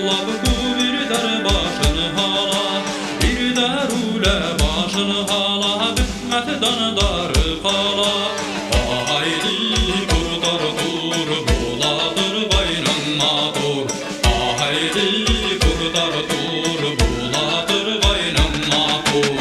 Атлап күп ирҙәр башын һала, Ирҙәр үлә, башын һала, Бөтмәҫ дандары ҡала. Һайди, ҡорттар ҙур, Була торғайның матур. Һайди, ҡорттар ҙур, Була торғайның матур.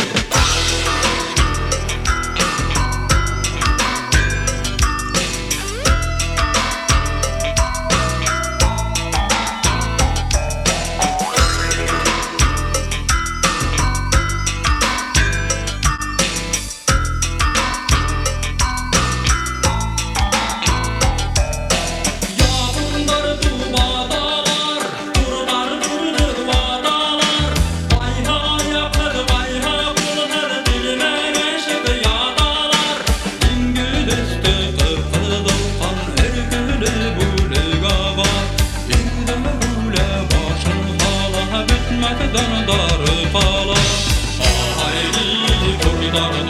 Япондар тубаталар, Турбар турны ваталар, Ҡайһы аяҡһыҙ, ҡайһы ҡулһыҙ Тилмерешеп яталар. Диңгеҙ өҫтө ҡып-ҡыҙыл ҡан, Эркелеп үлек аға. Ирҙәр үлә, башын һала, Бөтмәҫ дандары ҡала. Һайди, ҡорттар.